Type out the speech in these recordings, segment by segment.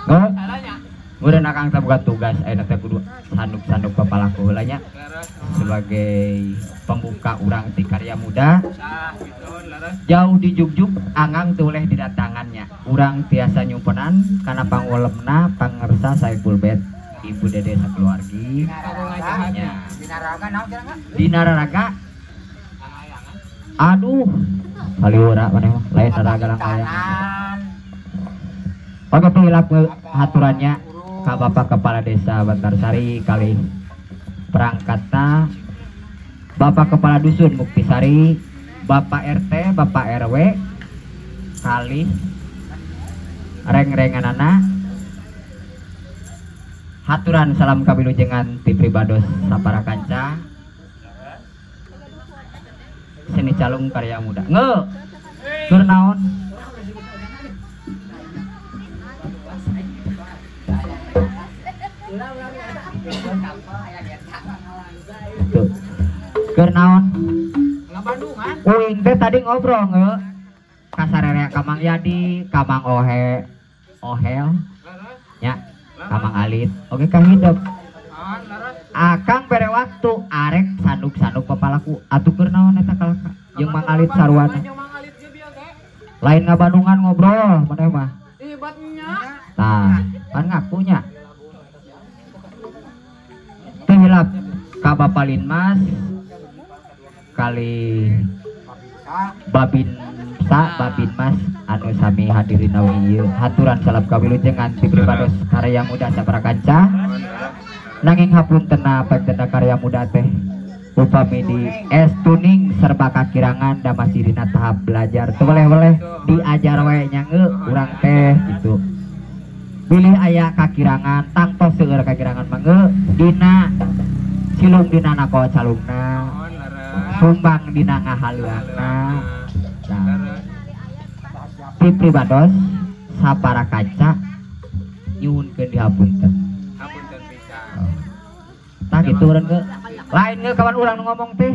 Heuh. Meureun akang teh boga tugas ayeuna teh kudu sanduk-sanduk papalaku heula nya sebagai pembuka urang ti Karya Muda. Jauh di Jugjug angang teu oleh didatangannya. Urang tiasa nyumpenan kana pangulemna pangersa Saiful Bet Ibu Dede sakeluargi. Nya. Dina raraga. Aduh, saliura maneh mah lain raraga langkayangan. Oke pilap haturannya ka Bapak Kepala Desa Bantarsari kali perangkatna Bapak Kepala Dusun Muktisari, Bapak RT, Bapak RW kali reng-renganana haturan salam kawilujengan ti pribados sapara kanca seni calung Karya Muda. Nge keur naon? Tuh. Keur naon? Uing teh tadi ngobrol nge kasararea ka Mang Yadi, ka Mang Ohe, Ohel, nya, ka Mang Alit. Oke kang hidup. Akang bere waktu arek sanduk-sanduk papalaku atuh keur naon eta kalaka jeung Mang Alit sarwana. Lain ngabandungan ngobrol maneh mah. Tah, pan ngakunya. Teu hilap ka Bapak Linmas kali Babinsa Babinmas anu sami hadirin awi ieu haturan salam kawilujengan ti pribados Karya Muda sapara kanca. Nanging hapuntenna pek Karya Muda teh upami di es tuning serba kakirangan da masih dina tahap belajar teu weleh-weleh diajar we nya nge urang teh gitu. Bilih aya kakirangan tangtos seueur kakirangan mah nge dina silung dina nako calungna sumbang dina ngahaleuangna. Nah, ti pribados sapara kanca nyuhunkeun dihapunten. Hapunten pisan. Tah kitu urang ge. Lain ge kawan urang nu ngomong teh.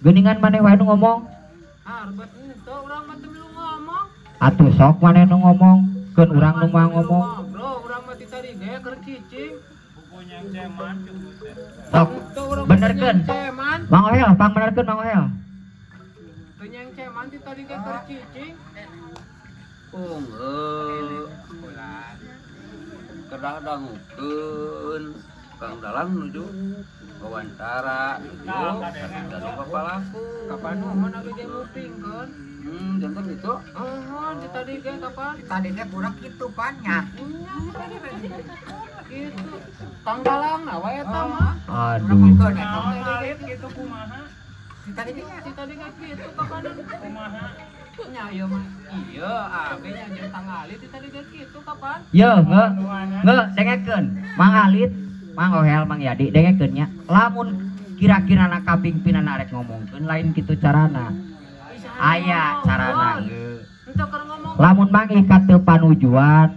Geuningan maneh wae nu ngomong. Ah, rebet henteu urang mah teu milu ngomong. Atuh sok maneh nu ngomong, keun urang nu moal ngomong. Ngobrol urang mah ti tadi ge keur cicing. Sok benerkeun. Mang Ohel, pang benerkeun Mang Ohel. Teu nyengceman ti tadi ge keur cicing. Unggul kedah dangukeun Kang Dalang nuju wawancara nuju dari papalaku. Kapan nuhun abi ge ngupingkeun? Janten kitu. Nuhun ti tadi ge kapan? Tadi teh kurang kitu pan nya. Nya ti tadi teh. Kitu. Kang Dalang na wae eta mah. Aduh. Kitu kumaha? Ti tadi ge kitu kapan kumaha? Nya ieu mah. Ieu abi nya jeung Kang Alit ti tadi ge kitu kapan? Ye, nge. Nge dengekeun. Mang Alit, Mang Ohel, Mang Yadi dengekeun nya. Lamun kira-kira na kapingpinana arek ngomongkeun lain kitu carana. Aya carana ge. Lamun manggih ka teu panujuan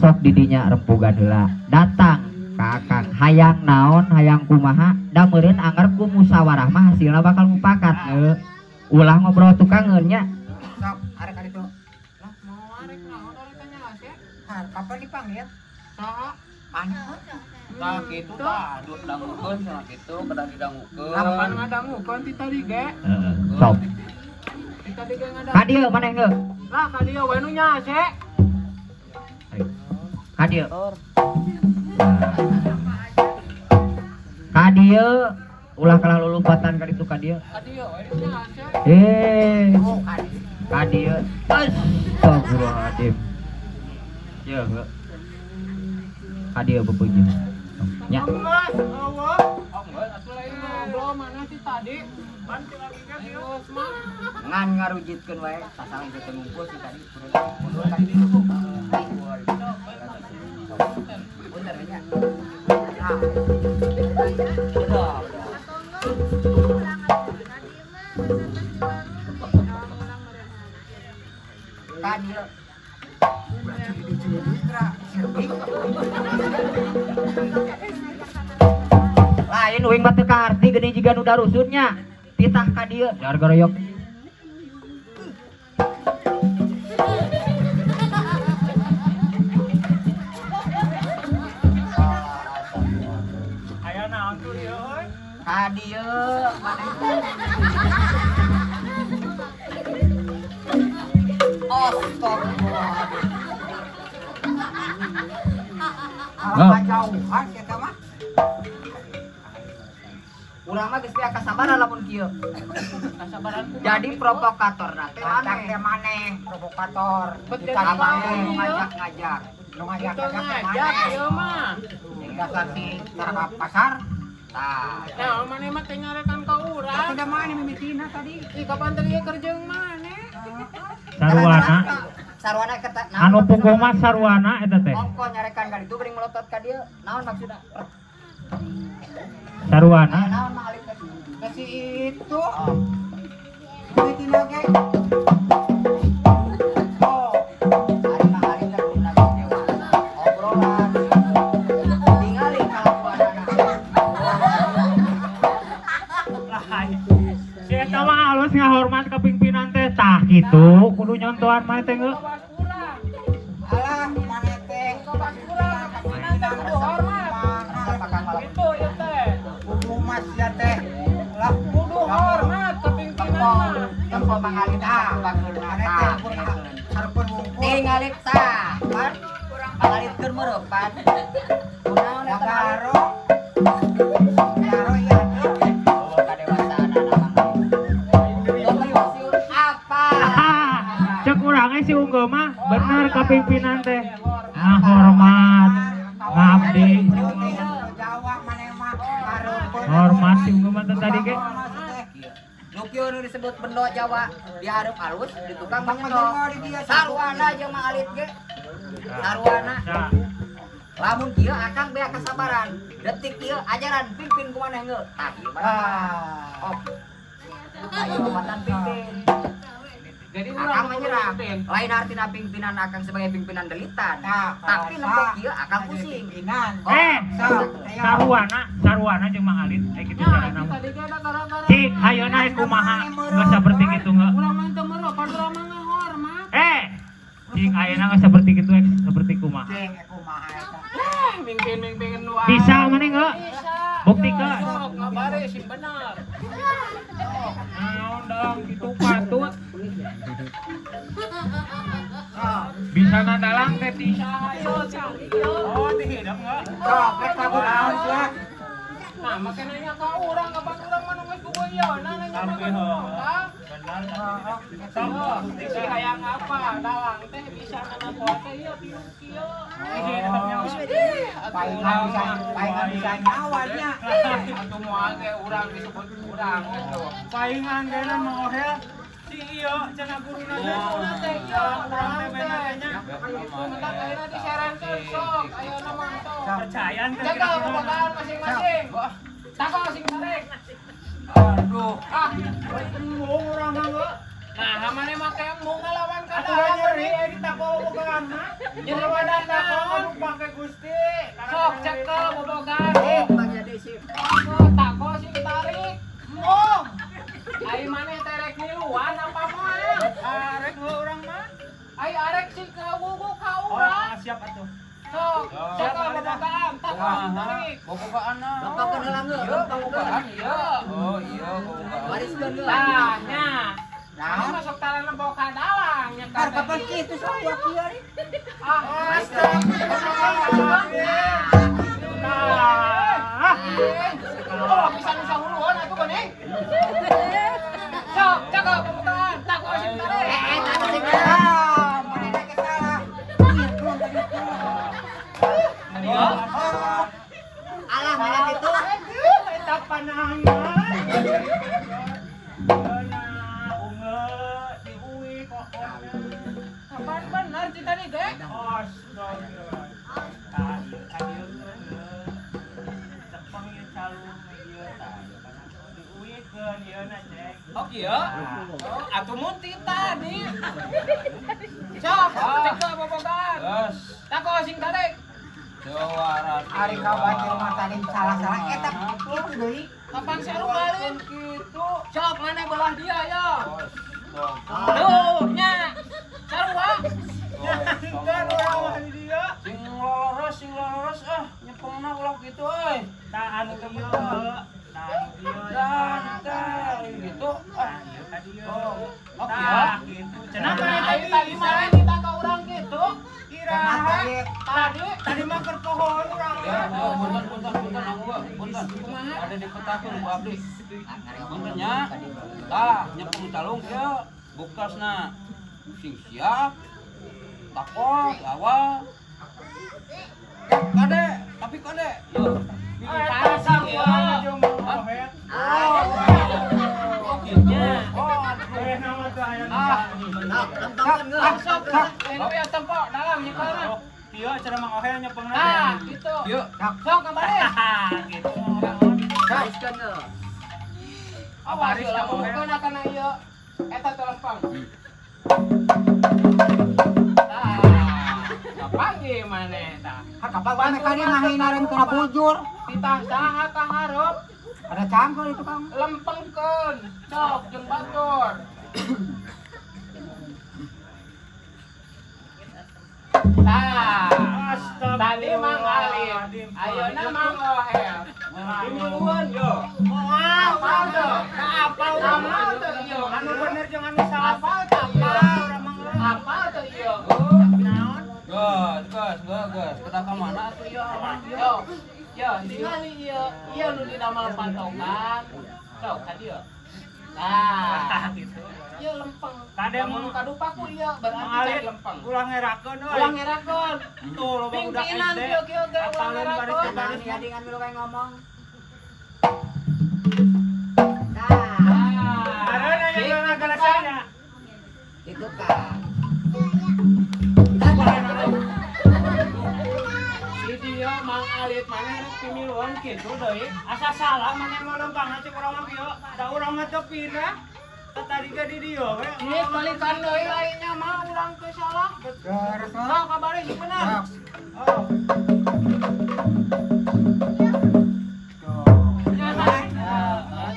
sok didinya rempugan heula. Datang ka akang hayang naon hayang kumaha da meureun anger ku musyawarah mah hasilna bakal mupakat nge. Ulah ngobrol tukangeun nya. Sok arek ka ditu. Lah mau arek naon arek tanya ase? Kapan dipanggil? Saha? Mana? Tah kitu tah aduh dangukeun cenah kitu kedah didangukeun. Kapan ngadangukeun ti tadi ge? Heeh. Sok. Ti tadi ge ngadangukeun. Ka dieu maneh nge? Lah ka dieu we nu nyase. Ka dieu. Ka dieu ulah kalah lulumpatan ka ditu ka dieu. Ka dieu we nu nyase. Eh. Ka dieu. Astagfirullahaladzim. Ye nge. Ka dieu bebeujeuh. Nya. Geus, eueuh. Oh, geus atuh lain ngobrol mana sih tadi? Pan ti lagi ge geus mah. Ngan ngarujitkeun wae sasalah teu ngumpul sih tadi. Mundur tadi. Bener nya. Nah. Ka dieu. Lain uing mah teu kaarti geuning jiga nu darusunnya. Titah ka dieu dar goroyok. Tadi ye maneh. Astagfirullah. Alah kajauhan eta mah. Urang mah geus teu kasabaran lamun kieu. Kasabaran kumaha? Jadi provokator na teh maneh. Maneh provokator. Ditambah ngajak-ngajak. Nu ngajak-ngajak teh Ngajak ieu mah. Dasar si cara pasar. Tah. Nah, maneh mah teh nyarekan ka urang. Tadi maneh mimitina tadi. Ih, kapan tadi keur jeung maneh? Sarwana. Sarwana kata anu punggung mah sarwana eta teh. Ongko nyarekan ka ditu beuring melotot ka dieu. Naon maksudna? Sarwana. Naon mah alit teh? Ke si itu. Mimitina ge. Oh. Ari mah alit teh kudu dewasa. Obrolan. Tingali kalakuanana. Si eta mah alus ngahormat ka pimpinan teh tah kitu kudu nyontohan maneh teh geus. Alah maneh teh kurang pimpinan teh kudu hormat. Itu ieu teh. Kudu mas ya teh. Lah kudu hormat ka pimpinan mah. Tempo pangalit ah bageurna tah. Hareupeun wungkul. Tingali tah. Pan pangalit keur meurepan. Kunaon eta garo. Garo ieu atuh. Kadewasaan anak apa? Cek urang si unggul mah bener ka pimpinan teh. Ngahormat, ngabdi. Hormat si unggul mah tadi ge. Nu kieu nu disebut bendo Jawa, dihareup alus, di tukang bendo. Sarwana jeung Mang Alit ge. Sarwana. Lamun kieu akang bea kasabaran. Detik kieu ajaran pimpin ku maneh geus. Tah ieu mah. Oh. Ayo lompatan pimpin. Jadi akang menyerah. Lain artina pimpinan akang sebagai pimpinan delitan. Tapi nempo kieu akang pusing. Pimpinan. Sarwana, sarwana jeung Mang Alit kitu carana. Cik, ayeuna kumaha geus saperti kitu geus. Urang mah teu meureupan urang mah ngahormat. Cik ayeuna geus saperti kitu saperti kumaha. Cing kumaha eta. Mingpin-mingpin nu. Bisa maneh geus? Bisa. Buktikeun. Sok ngabare sing bener. Naon dalang kitu patut. Bisa nadalang teh ti. Oh, ti hidep enggak? Sok rek kabur naon sia. Nah, make nanya ka urang kapan urang mah nu geus bugoyeuna nanya mah ka urang. Benar Sok, si hayang apa dalang teh bisa nanapoa teh ieu tilu kieu. Paingan bisa nyawa nya. Atuh moal ge urang disebut urang gitu. Paingan geuna mah ohel. Si ieu cenah guruna teh. Guruna teh ieu urang teh nya. Mentak ayeuna diserenkeun sok ayeuna mah sok. Percayaan teh. Jaga bobogaan masing-masing. Tako sing tarik. Aduh, ah, embung urang mah geus. Nah, maneh make embung ngalawan ka Atuh nyeri aya ditako bobogaan mah. Nyeri wadah naon? Pake Gusti. Sok cekel bobogaan. Bang jadi sip. Tako sing tarik. Embung. Ai maneh teh rek miluan apa moal? Arek heuh urang mah. Ai arek sing kawugu ka urang. Oh, siap atuh. Sok, cekel bobogaan, tako sing tarik. Bobogaanna. Lempangkeun heula geus. Ieu bobogaan ieu. Oh, iya bobogaan. Bariskeun heula. Tah, nya. Nah, masuk talan nempo ka dalang nya Kar kapan kitu sok kieu ari. Ah, Astagfirullah. Tah. Oh, bisa nusa huluan atuh geuning. Sok, jaga pembukaan, tako sing tarik. Tako sing tarik. Ah, maneh teh salah. Alah, mana kitu? Eta panangan. Kapan bener cita nih, Dek? Astagfirullah. Tah, ieu ka dieu cepeng ieu calung ieu tah ieu kana diuikeun ieu na cek. Oh kieu? Oh, atuh mun ti tadi. Sok, cekel bobogaan. Geus. Tako sing tarik. Jawara. Ari ka batur mah tadi salah-salah eta kitu deui. Kapan seru balik? Kitu. Sok maneh belah dia ya. Duh, nya. Sarua. Kan urang mah di dieu. Sing loloros ah, nyepengna ulah kitu euy. Tah anu ieu, tah anu Dan teh gitu. Oh, Tah gitu. Cenah tadi mah kita ka urang gitu. Iraha tadi mah keur pohon urang. Ya, punten punten punten aku punten. Ada di petakeun ku abdi. Punten nya. Tah, nyepeng calung kieu buktasna. Sing siap. Takol awal. Kade, tapi kade. Yo. Eta sarua jeung Mang Ohet. Oh, gitu. Oh, nama teh aya. Ah, lempengkeun Sok, ini ya tempo dalam nyekelna. Ieu cenah Mang Ohet nyepengna. Tah, gitu. Ieu. Sok kabaris. Gitu. Bariskeun heuh. Awas lamun kana ieu eta teh lempeng. Tah, kapanggih maneh tah. Kapan maneh kali ngahinareun kana bujur. Titah saha ka hareup? Ada cangkul itu Kang. Lempengkeun, sok jeung batur. Tah, tadi Mang Alit, ayeuna Mang Oher. Duluan yo. Moal teu, apal apal teu ieu. Anu bener jeung anu salah. Apal teu ieu. Apal teu ieu. Naon? Geus, geus, geus. Kedah ka mana atuh ieu? Yo. Yo, tingali ieu. Ieu nu didamel patokan. Sok ka dieu. Tah, gitu. Ieu lempeng. Kade mun kadupaku ieu berarti cai lempeng. Ulah ngerakeun euy. Ulah ngerakeun. Tuh loba budak SD. Pimpinan kieu ge ulah ngerakeun. Nah, ya dengan milu kayak ngomong. Tah. Ada yang ngagalasannya. Itu kan. Si dia Mang Alit maneh rek pimiluan kitu deui. Asa salah maneh mau lempangna cek urang mah kieu. Da urang mah teu pindah. Tadi ge di dieu we. Ini balikan deui lainnya mah urang teu salah. Geus. Sok kabari sing bener. Oh.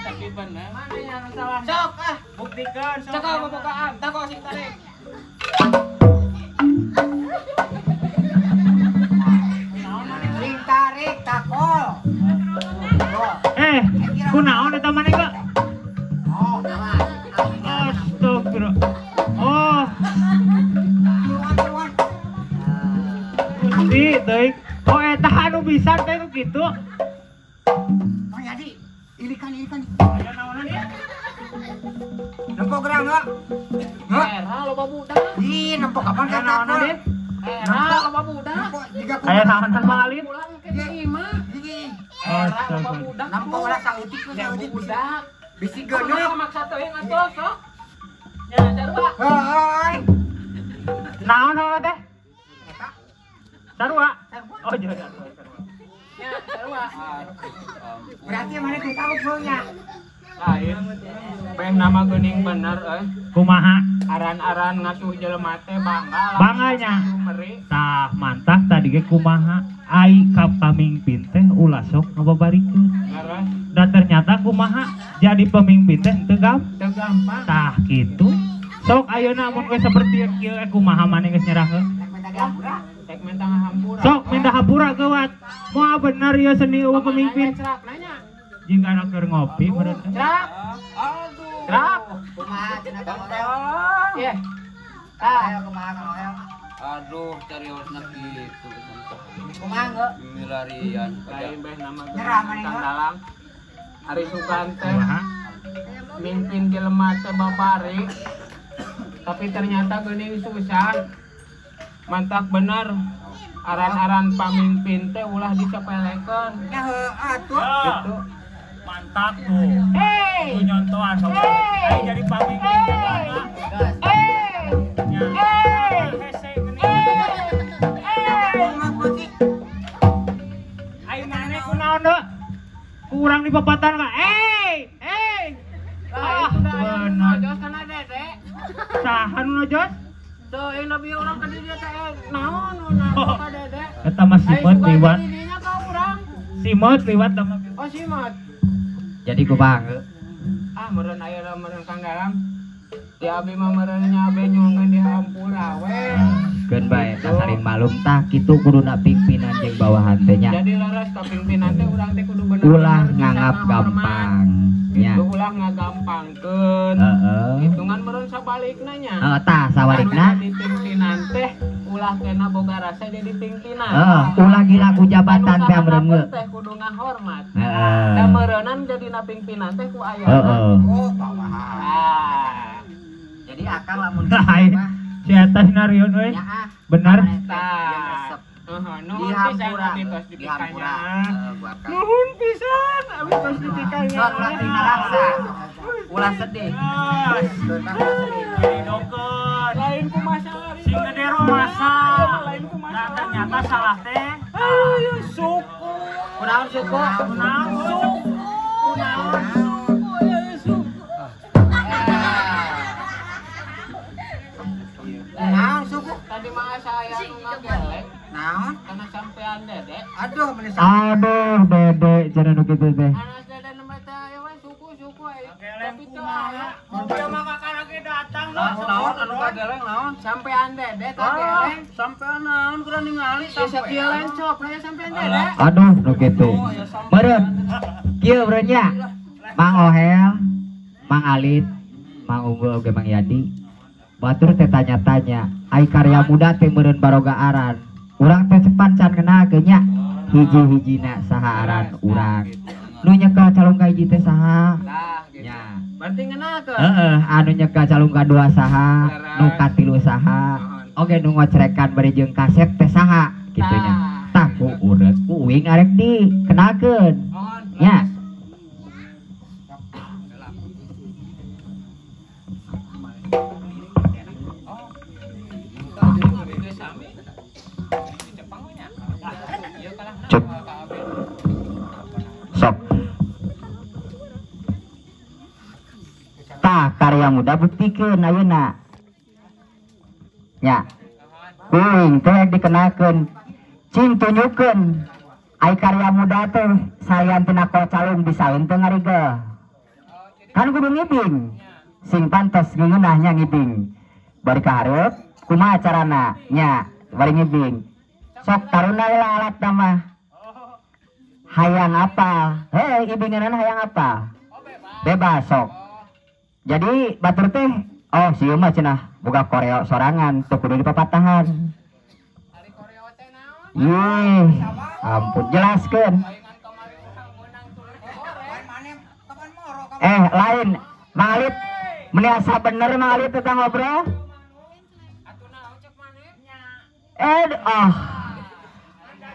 Tapi bener. Mana yang salah? Sok ah, Buktikan sok. cekal pembukaan, takok sing tarik. Sing tarik takol. Eh, kunaon eta maneh ge? Oh, Astagfirullah. Oh, tiluan. Gusti teuing. Oh, eta anu bisa teh nu kitu. Mang Yadi, ilikan. Aya naonan ieu? Nempo gerang heuh. Heuh. Era loba budak. Ih, nempo kapan Aya ka naonan takol? ieu? Era loba budak. Nempo jiga Aya naonan Mang Alit? Pulang ke imah. Gigi. Era loba budak. Nempo ulah sautik ku sautik. Budak. Bisi Kumaha geuneuh. maksa teuing atuh sok. Nya sarua. Heuy. Naon heuh teh? Eta Sarua. Oh, iya sarua. Nya sarua. Berarti mana teu tahu nya. Lain. Beh nama geuning bener euy. Kumaha? Aran-aran ngasuh jelema teh bangga lah. Banganya. Meri. Tah, mantap tadi ge kumaha? Ai ka pamimpin teh ulah sok ngababarikeun. Leres Da ternyata kumaha? Jadi pemimpin teh teu gampang. teu gampang. Tah kitu. Sok ayeuna mun geus saperti kieu kumaha maneh geus nyerah heuh? Rek minta dihampura. Rek minta ngahampura. Sok minta hampura geuwat. Moal bener ieu seni eueuh pemimpin. Cerak nanya. Jeung kana keur ngopi meureun. Cerak. Aduh. Cerak. Kumaha cenah Kang Ohel? Ye. Tah, ayo kumaha Kang Ohel? Aduh, cariosna kitu. Kumaha heuh? Milarian. Lain beh nama Nyerah maneh Kang heuh. Dalang. Ari Sugan teh Kumaha? mimpin jelema teh babari. Tapi ternyata geuning susah. Mantap bener. Aran-aran pamimpin teh ulah disepelekeun. Nya heuh atuh. Gitu. Mantap tuh. Hey. Tuh nyontohan sok. Hey. Ai jadi pamimpin teh bangga. Geus. Hey. Nya. Hey. Hese geuning. Hey. Kumaha beuki? Ai maneh kunaon deui? Kurang di papatan ka. Eh, eh. Lah itu dah aya nu bener. nojos kana dede. Saha nu nojos? Tuh, ini lebih orang ke dieu teh naon nu nanya ka dede. Eta mah Ai simeut sugan liwat. di dinya ka urang. Simeut liwat tah mah. Oh simeut. Jadi kumaha heuh? Ah meureun aya meureun Kang Dalang. Di abi mah meureun nya abi nyuhunkeun di hampura we. Keun bae da saling malum tah kitu kuduna pimpinan jeung bawahan teh nya. Jadi leres ka pimpinan teh urang teh kudu bener. Ulah nganggap gampang nya. Gitu ulah ngagampangkeun. Heeh. Hitungan meureun sabalikna nya. Heeh tah sabalikna. Jadi pimpinan teh ulah kena boga rasa jadi pimpinan. Heeh, ulah gila ku jabatan teh meureun ge. Teh kudu ngahormat. Heeh. Da meureunan jadina pimpinan teh ku ayana. Heeh. Oh, bawahan. Jadi akang lamun lain. Si eta sinarion euy. Bener. Tah. Nuhun pisan abi tos dipikanya. Nuhun pisan abi tos dipikanya. Ulah teu ngarasa. Ulah sedih. Didokeun. Lain ku masalah. Sing gede masa. Lain ku Nah, masalah. ternyata salah teh. Ayo suku. Kunaon suku? Kunaon suku? Kunaon suku? Ya suku. Naon suku? Tadi mah saya nu ngageleng. Naon? Karena sampean Dede. Aduh, meuni Aduh, Dede cenah nu kitu teh. Anas Dede nu teh aya we suku-suku aya. Tapi teu aya. Mobil mah kakak lagi datang loh. Naon anu kageleng naon? Sampean Dede kageleng. Sampean naon kurang ningali Ya sakieu lencop na sampean Dede. Aduh, nu kitu. Meureun. Kieu meureun nya. Mang Ohel, Mang Alit, Mang Unggul oge Mang Yadi. Batur teh tanya-tanya, ai karya muda teh meureun baroga aran. Urang teh cepan can kenalkeun nya. Hiji-hijina saha aran urang. Nu nyekel calung ka hiji teh saha? Tah gitu. Nya. Berarti ngenalkeun. Heeh, anu nyekel calung ka dua saha, nu katilu saha. Oge nu ngocrekan bari jeung kasep teh saha kitu nya. Tah ku urang ku uing arek dikenalkeun. Mohon. Nya. Cuk. Sok. Tah karya muda buktikeun ayeuna. Nya. Kuing teh dikenalkeun, cing tunjukkeun. Ai karya muda teh salian tina calung bisaeun teu ngarigel. Kan kudu ngibing. Sing pantes ngeunah nya ngibing. Bari ka hareup kumaha carana nya bari ngibing. Sok taruna lah alat mah. Hayang apa? Hei, ibinganan hayang apa? Bebas sok. Jadi batur teh, oh sieu mah cenah boga koreo sorangan, teu kudu dipapatahan. Yih, ampun jelaskeun. Lain, Mang Alit, meni asa bener Mang Alit tentang ngobrol? Oh.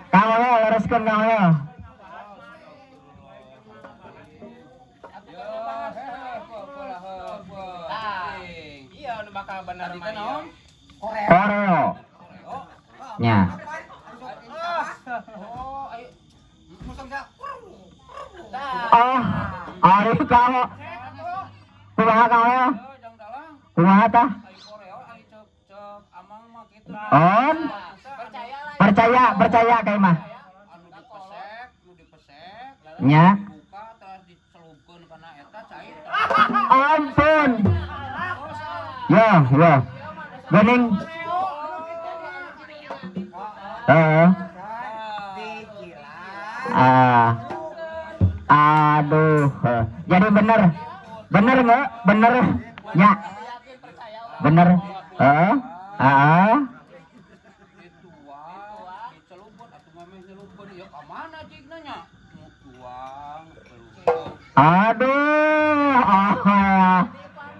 Kang Ohel, lereskeun Kang Ohel. Iya, nu bakal bener mah ieu. Koreo. Nya. Oh, ari kamu. Kumaha Kang Ohel? Kumaha tah? On. Percaya, percaya kayak mah. Nya. Ampun. Ya, ya. Gening. Aduh. Jadi bener. Bener nggak? Bener. Ya. Bener. Heeh. Heeh. Aduh, oh,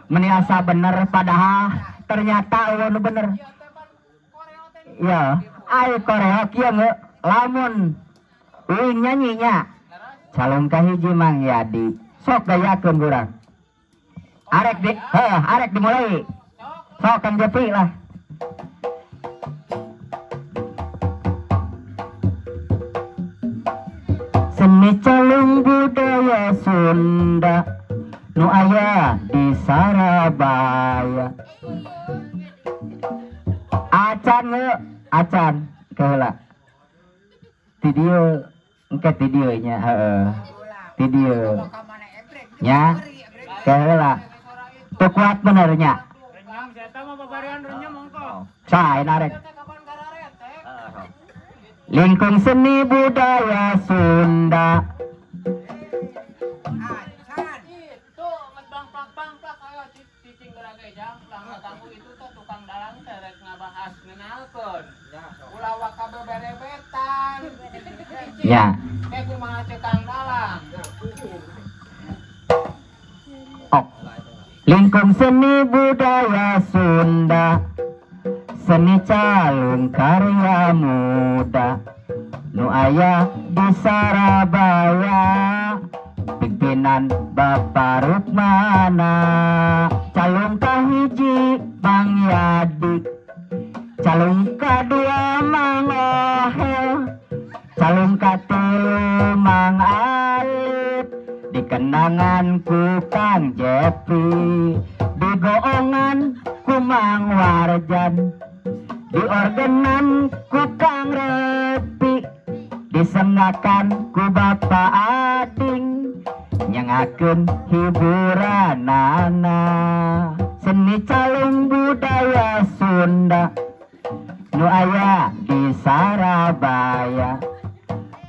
meni asa bener padahal ternyata eueuh nu bener. Ya, ai koreo kieu nge lamun uing nyanyinya calon kahiji Mang Yadi. Sok gayakeun urang. Arek di heuh, arek dimulai. Sok Kang Jepi lah. Seni calung budaya Sunda nu aya di Sarabaya. Acan nge, acan keheula. Ti dieu, engke ti dieu nya heeh. Ti dieu. Nya keheula. Teu kuat bener nya. Renyam saya mah babarian renyam ongko. Sae narek. Lingkung seni budaya Sunda. Itu ngebang-plak-plak ayo cicing gerage jang ulah ngaganggu itu teh tukang dalang teh rek ngabahas ngenalkeun. Ulah waka beberebetan. Ya. Eh kumaha ceuk Kang Dalang. Oh. Lingkung seni budaya Sunda, seni calung karya muda, nu aya di Sarabaya, pimpinan Bapak Rukmana, calung kahiji Mang Yadi, calung kadua Mang Ohel, calung katilu Mang Alip, dikenangan ku Kang Jepri, digoongan ku Mang Warjan, diorganan ku Kang Repi, disengakan ku Bapak Ading, nyangakeun hiburanana. Seni calung budaya Sunda, nu aya di Sarabaya,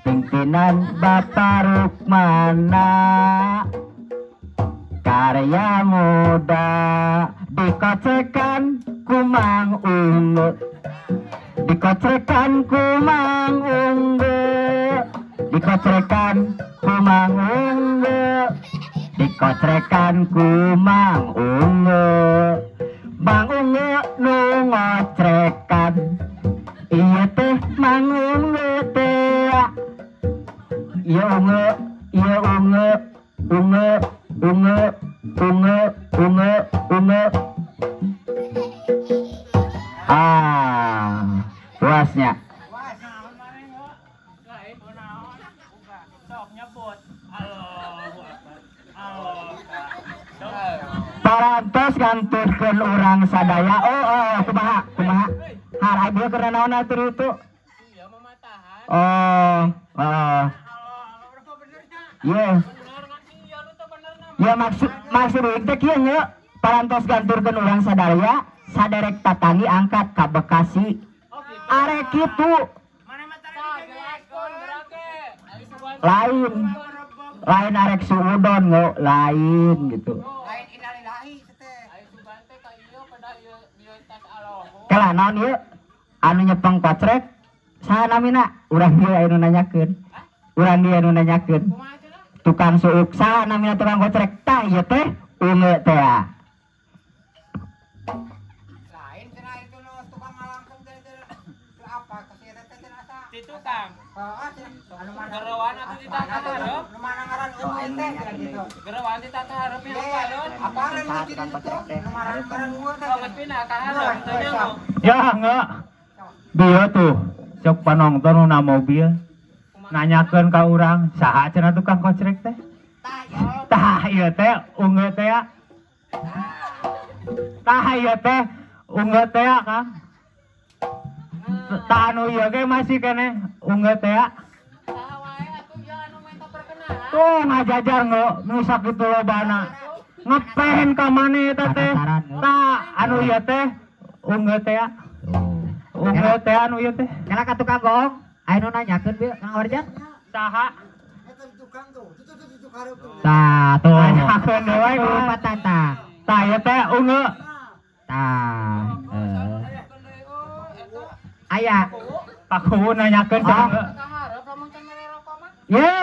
pimpinan Bapak Rukmana, karya muda, dikocekan ku Mang Ungu, dikocekan ku Mang Ungu, dikocekan ku Mang Ungu, dikocrekan ku Mang Ungu, Mang Ungu nu ngocrekan, ieu teh Mang Ungu teh, ieu ungu, ieu ungu, ungu, ungu, ungu, ungu, ungu. Ah, puasnya. Parantos nganturkeun urang sadaya. Oh, oh, kumaha, kumaha. Har ieu keur naon atuh itu? Oh, oh. Iya. Ya maksud teh kieu nya, parantos ganturkeun urang sadaya, saderek tatanggi angkat ka Bekasi. Arek kitu. Lain. Lain arek suudon ngo, lain gitu. Lain innalillahi teh. Kala naon ieu? Anu nyepeng kocrek saha namina? Urang dieu anu nanyakeun. Urang dieu anu nanyakeun. Tukang suuk saha namina tukang kocrek? Tah ieu teh unge teh. Lain cenah itu nu tukang ngalangkung teh apa kasih eta teh cenah asa. Di tukang. Heeh cenah anu mana gerawan atuh di tata hareup. Nu mana ngaran unge teh cenah gitu. Gerawan di tata hareup ya apa lon? Apa nu di ditu? Nu mana ngaran unge teh. Oh, geus pindah ka hareup teu nyaho. Ya enggak. Dia tuh sok panongton na mobil nanyakeun ka urang saha cenah tukang kocrek teh. Tah ieu teh unge teh ya. Tah ieu teh unge teh ya Kang. Tah anu ieu ge masih keneh unge teh ya. Saha wae atuh ya anu minta perkenalan. Tuh ngajajar nu sakitu lobana. Ngepen ka maneh eta teh. Tah anu ieu teh unge teh ya. Unge teh anu ieu teh. Kala ka tukang goong, aya nu nanyakeun bieu Kang Warjan. Saha? Eta tukang tuh, tuh tuh hareup tuh. Tah, tuh. Nanyakeun deui kupatan tah. Tah ieu teh unge. Tah. Aya. Pak Kuwu nanyakeun cenah. Ye,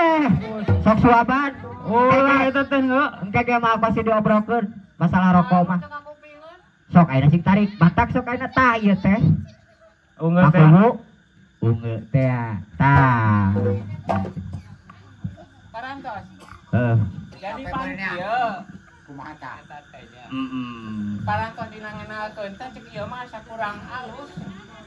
sok suaban. Ulah eta teh ngeu. Engke ge mah pasti diobrolkeun masalah rokok mah. Sok ayeuna sing tarik, batak sok ayeuna tah ieu teh. Unge teh. Unge teh tah. Parantos. Heeh. Jadi pan ieu kumaha tah? Heeh. Parantos dina ngenalkeun teh cek ieu mah asa kurang alus.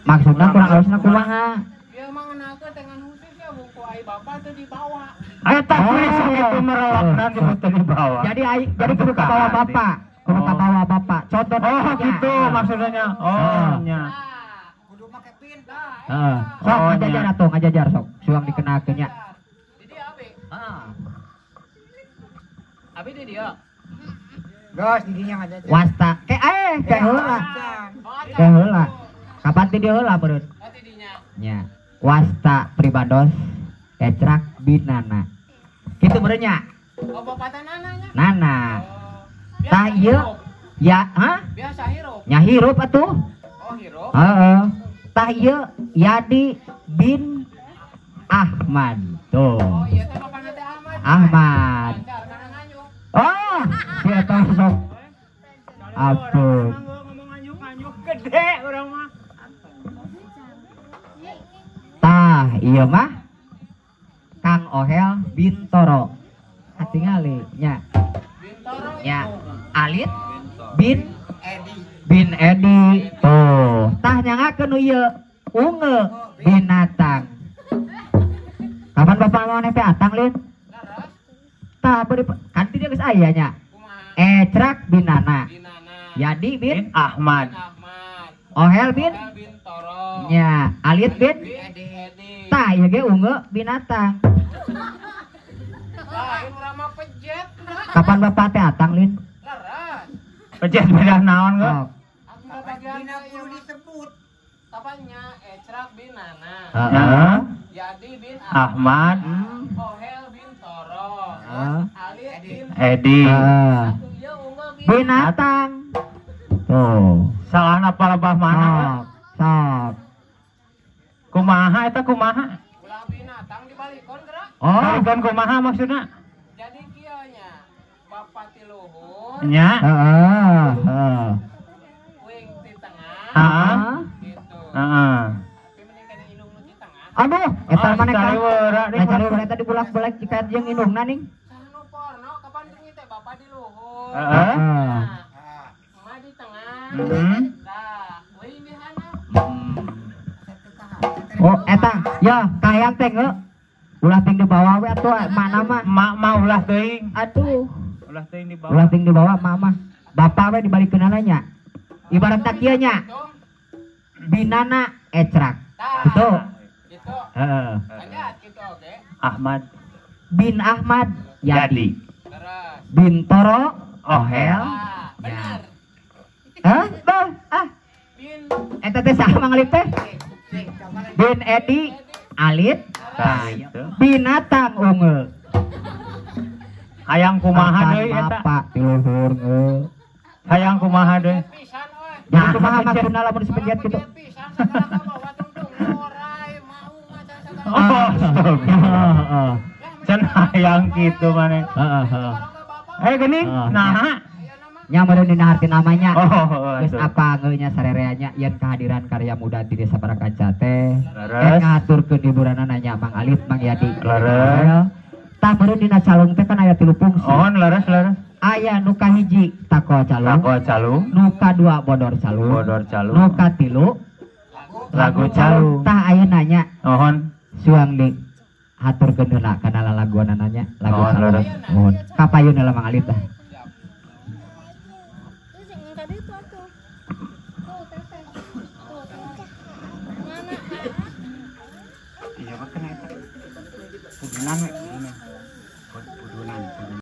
Maksudna kurang alusna kumaha? Ieu mah ngenalkeun dengan khusus ya buku ai bapak teu dibawa. Eta kuris sakitu merelakna gitu teu dibawa. Jadi ai jadi kudu kabawa bapak. Kudu kabawa bapak. Contoh oh gitu maksudnya. Oh nya. Heeh. Sok ngajajar atuh, ngajajar sok. Suang dikenalkeun nya. Di dieu abi. Heeh. Abi di dieu. Geus di dinya ngajajar. Wasta ke ke heula. Ke heula. Kapan ti dieu heula beureun? Oh ti dinya. Nya. Wasta pribados Ecrak binana. Kitu meureun nya. Oh bapak teh Nana nya. Nana. Tah ieu ya, hah? Biasa hirup. Nya hirup atuh. Oh hirup. Heeh. Tah ieu Yadi bin Ahmad. Tuh. Oh iya teh bapana teh Ahmad. Ahmad. Oh, dia teh sok. Ampun. Ngomong nganyuk gede urang mah. Tah ieu mah Kang Ohel Bintoro. Katingali nya. Bintoro. Nya Alit bin Edi. Bin Edi. Tuh, tah nyangakeun nu ieu Unge binatang. Kapan bapak mau teh atang lin? Tah beri kan ti geus aya nya. Ecrak binana. Yadi bin Ahmad. Ohel bin nya Alit bin Edi. Tah ieu ge Unge binatang. Lain urang mah pejet. Kapan bapak teh atang lin? Leres. Pejet beda naon ge? Bagian kudu disebut. Tapanya Ecrak bin Nana. Heeh. Yadi bin Ahmad. Ohel bin Toro. Alit bin Edi. Binatang. Tuh. Salahna palebah mana? Sok. Kumaha eta kumaha? Ulah binatang dibalikon geura. Oh, balikon kumaha maksudna? Jadi kieu nya. Bapak ti luhur. Nya. Heeh, heeh. Wing ti tengah. Heeh. Gitu. Heeh. Tapi mending kana indung nu ti tengah. Aduh, eta maneh kan. Cariwera eta dibulak-balik jika jeung indungna ning. Saha nu porno kapan deui teh bapak di luhur. Heeh. Emak di tengah. Heeh. Tah, wing di handap. Oh, eta ya kahayang teh ngeu. Ulah ting di bawah we atuh mana mah. Mak mah ulah teuing. Aduh. Ulah teuing di bawah. Ulah ting di bawah mak mah. Bapak we dibalikeunana nya. Ibarat tak kieu nya. Binana Ecrak. Gitu. Gitu. Heeh. Gitu oge. Ahmad bin Ahmad Yadi. Terus. Bintoro Ohel. Benar. Hah? Bah, ah. Bin eta teh saha Mang Alip teh? Bin Edi Alit binatang unge. Hayang kumaha deui eta? Bapak ti luhur nge. Hayang kumaha deui? Ya kumaha maksudna lamun disepejet kitu? Oh, heeh. Can hayang kitu maneh. Heeh, Eh geuning naha? Nya meureun dina harti namanya. Oh, geus apa ngeunya sarereanya yen kehadiran karya muda di Desa Barakanca teh. Leres. Ngaturkeun hiburanana nya Mang Alif, Mang Yadi. Leres. Tah meureun dina calung teh kan aya 3 fungsi. Oh, leres leres. Aya nu kahiji tako calung. Tako calung. Nu kadua bodor calung. Bodor calung. Nu katilu lagu calung. Tah ayeuna nya. Mohon suang di haturkeun heula kana lalaguanana nya lagu calung. Mohon. Kapayun heula Mang Alif tah. Iya, kena eta. Kudunan we.